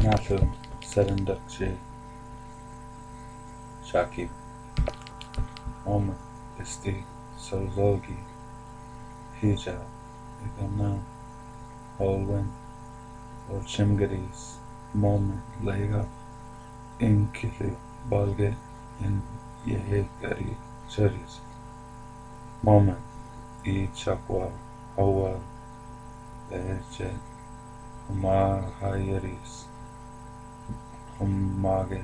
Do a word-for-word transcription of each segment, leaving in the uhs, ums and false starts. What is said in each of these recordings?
Nahlo serendakje shaki. Momen este solsolgi hija igana holwen o chimgadis. Momen lega inkili balge in yehegari charis. Momen i chakwa hawa eje huma hayeris. Humage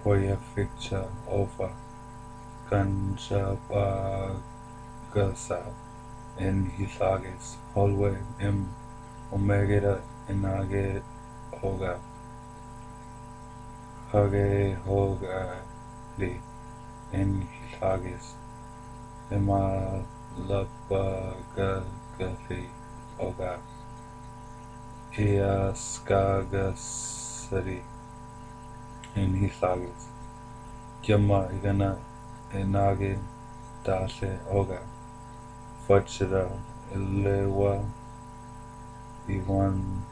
poya fikcha ofa kancha bagasap in hilages. Holwe im omegida inage oga hage hoga li in hilages. Ima labagagali oga iaskagasari in hilages. Kema igana inage dale oga fachira ilewa iwan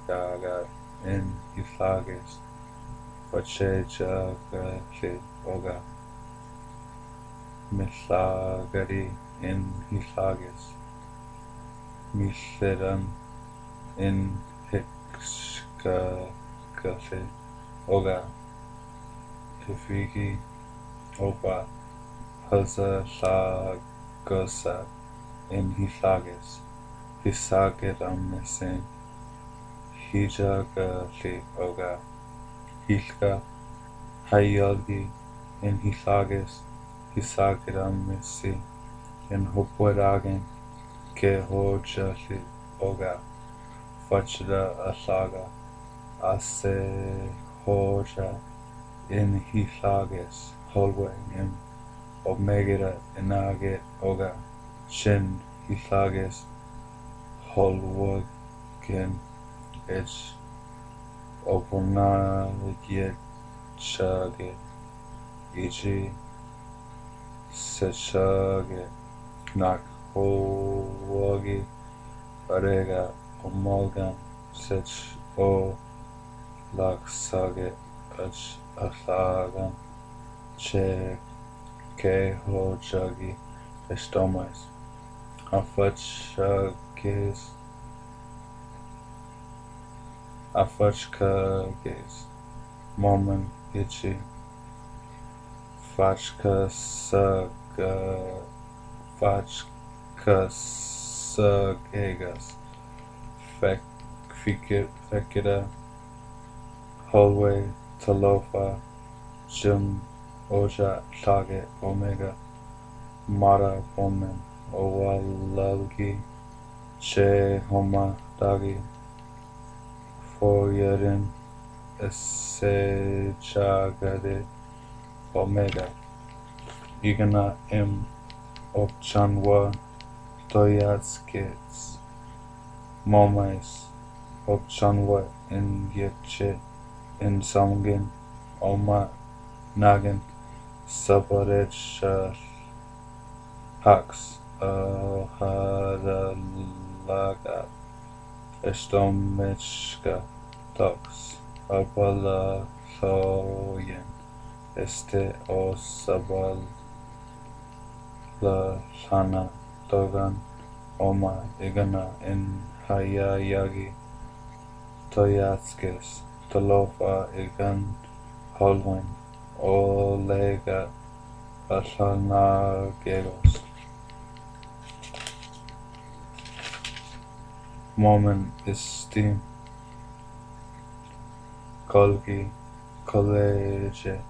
gaga in hilages. Fachechagali oga milagari in hilages. Mileran in hikskagali oga ifigi oba haza lagasa in hilages. Hisagera mesin hijagali oga hilka hayalgi in hilages. Hisagera mesi in hopweragen ke hojali oga fachira alaga ase hoja in hilages. Holwe im omegida inage oga chin hilages. Holwagen ej obona yechage iji sechage nak howagi arega omolgan sech o laksage ach alagan che ke hojagi estomais. Afachkages afachkages momen ichi fachkasaga fachkasagegas fek fikir fekida holwe talofa jim oja lage omega mara pomen owalalgi che homa dagi foyerin esechagade omega. Igana im okchanwa toyatskes momais okchanwa in yekche in samgin oma nagin sabarechal haks aharalaga estomechka toks abala loyen este o sabal la lana togan oma igana in hayayagi toyatskes talofa igan holwen olega alanagegos. Momen este kolgi koleje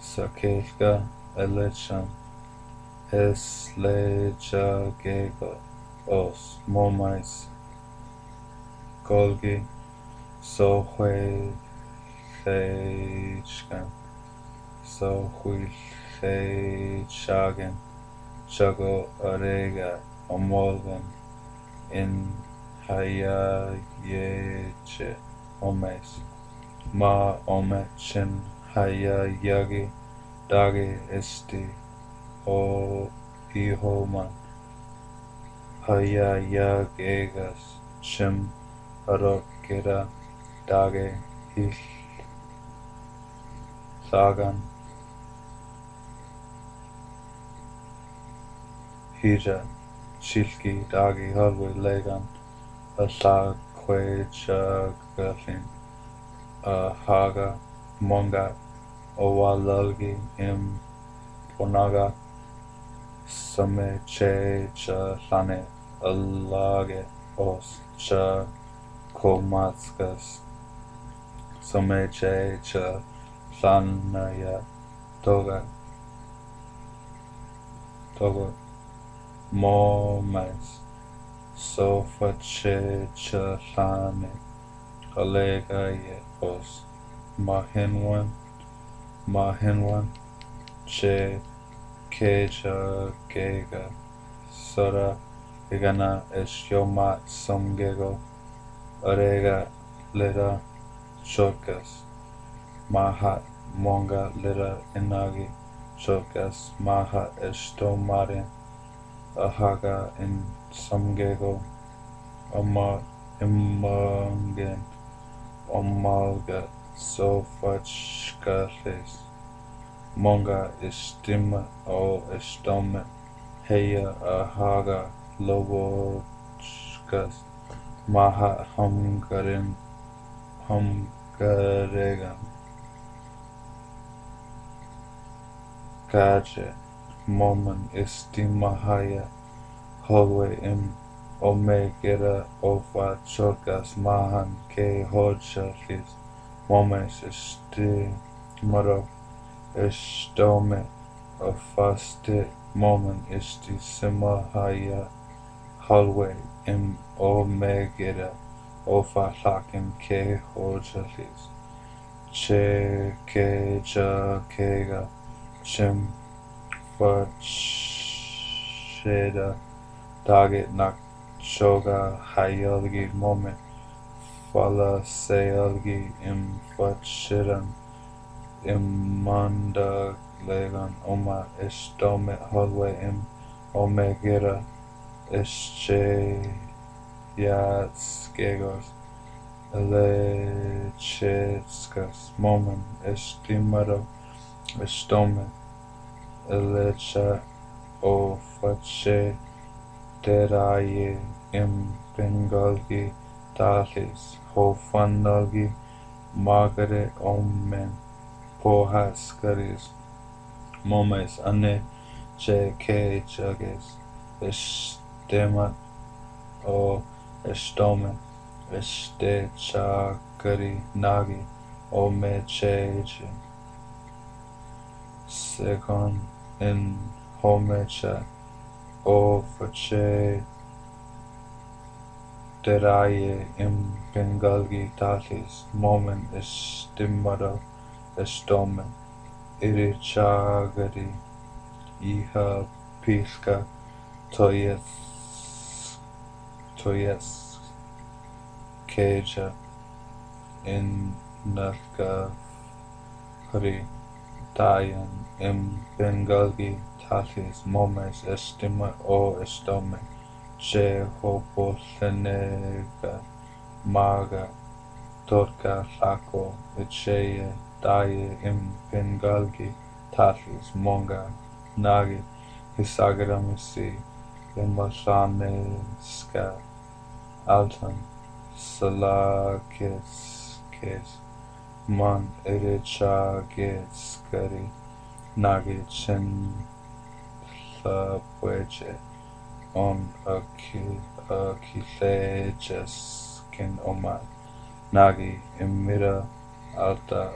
sakelka elechan eslechagego os momais kolgi sohwe lechkan sohwe lechagen chago arega amolgan in hayayeche omes ma omechen hayayagi dagi este o ihoman hayayagegas chim Arok keda dage hil sagan hija chilki dagi halwe legan a sa kwe chagasin a haga monga a walalgi im ponaga. Same che cha lane a lage os cha komatskas. Same che cha lane ya toga toga momes. Sofa che cha lane a lega ye os mahinwan mahinwan che keja kega sora igana es yomat somgego arega leda chokkas mahat monga leda inagi chokkas mahat esto marin ahaga in somgego ama imangen omalga. Sofa chkales monga istima o estomet heya ahaga lobo chkas maha hamgarin hamgaregan kaje momen istima haya holwe im omegera ofa chorkas mahan ke hoja lis momes istimaro estome ofaste momen isti sima haya halwe im omegera ofa lakin ke hoja lis che ke ja kega chim facheda dage nak choga hayalgi momen fala seyalgi im fachedan im mandag legan oma estome halwe im omegera este yatskegos elechetskas momen estimado estome elecha ofache teraye im pengalgi talis hofanalgi magare omen pohas karis momes ane che ke chages estemat o estome este chakari nagi o mecheche sekon in homecha ofache teraye im pengalgi talis momen estimado estome iri chagari iha pilka toyes toyes keja in nalka hri tayan im pengalgi talis momes estima o estome che hopolenega maga torka lako icheye taye im pengalgi talis monga nagi hisagadamisi imasaneska altan salakes kes man irichageskari nagi chin lapweche on aki aki leches kin oman nagi imira alta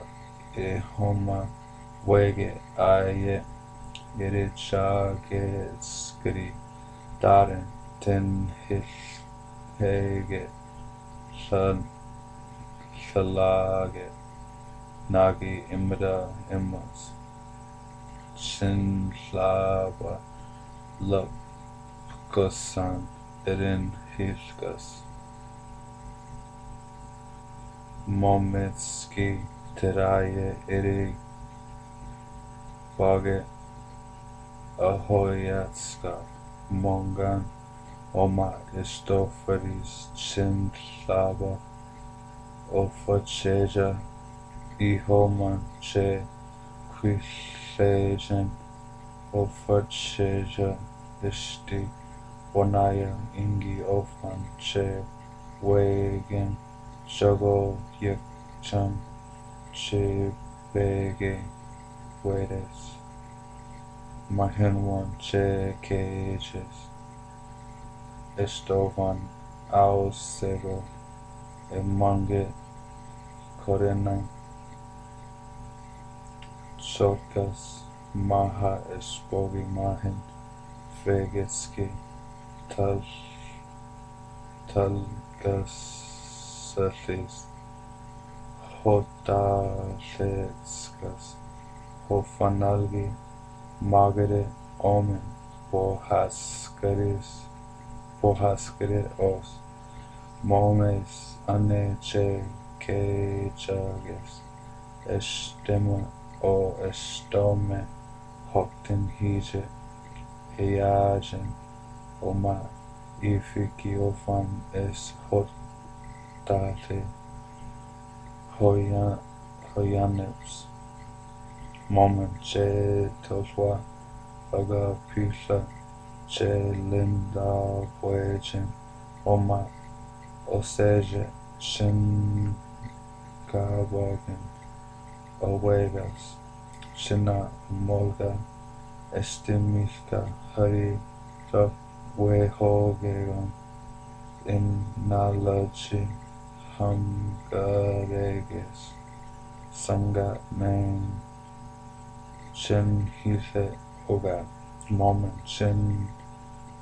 ihoma wege aye irichageskari darin tin hil hege san salage nagi imida imas chin laba lap kosan irin hilkas mometski teraye iri bage ahoyatska mongan Omat estofaris chin laba ofachea ihoman che kuilejen ofachea esti wanaya ingi ofan che wegen jago yekchan che pege wedes. Mahenwan che kejes estofan ausego e mange korena chokas maha espogi mahen fegeski tal talgasalis hotaletskas hofanalgi magere omen pohaskaris pohaskere os momes ane che kejages estema o estome hokten hije eyajen oma ifiki ofan es hotale hoya hoyaneps momen che tolwa aga pisa che linda pwejen oma oseje chin kabagen owegas china molga estimilka hari rak wehogegan in nalaji hamgareges samga men chin hile oga momen chin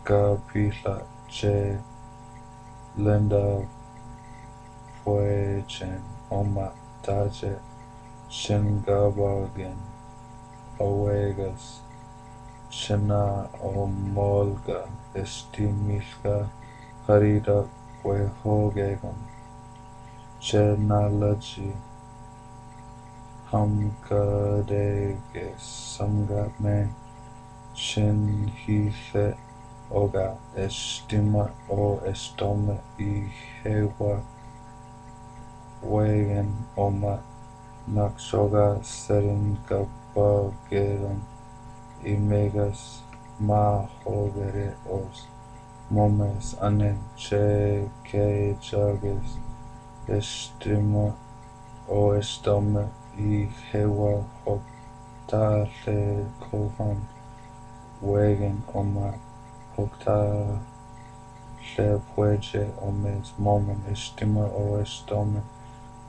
kapila che linda pwejen oma taje chin gabagen owegas china omolga estimilka harida wehogegan chin nalaji hamgareges samga men chin hile oga estima o estome ihewa wegen oma naksoga serin kapageran imegas ma hogere os momes ane che kejages estima o estome ihewa hoktale kofan wegen oma hoktale pweje omes momen estima o estome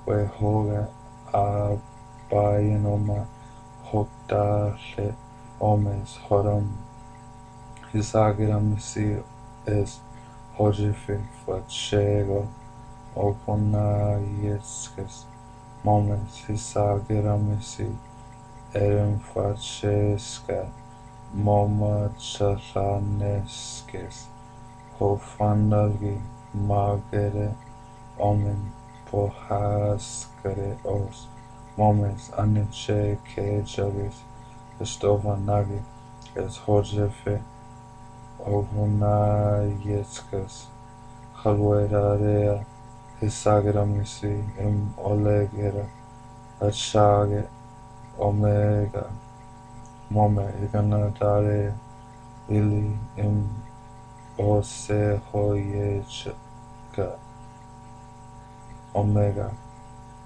wehoga abayen oma hoktale omes hodam hisagiramisi es hojefe fachego o ponayetskes momes hisagiramisi eren facheska moma chalaneskes hofanalgi magere omen pohaskere os momes ane che kejages estofan nagi es hojefe o ponayetskes halwedadea hisagiramisi im olegera achage omega mome iganadadea ili im osehoyecheka omega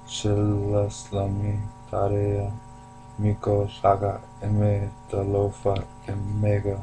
chilaslami tadea miko laga eme talofa emega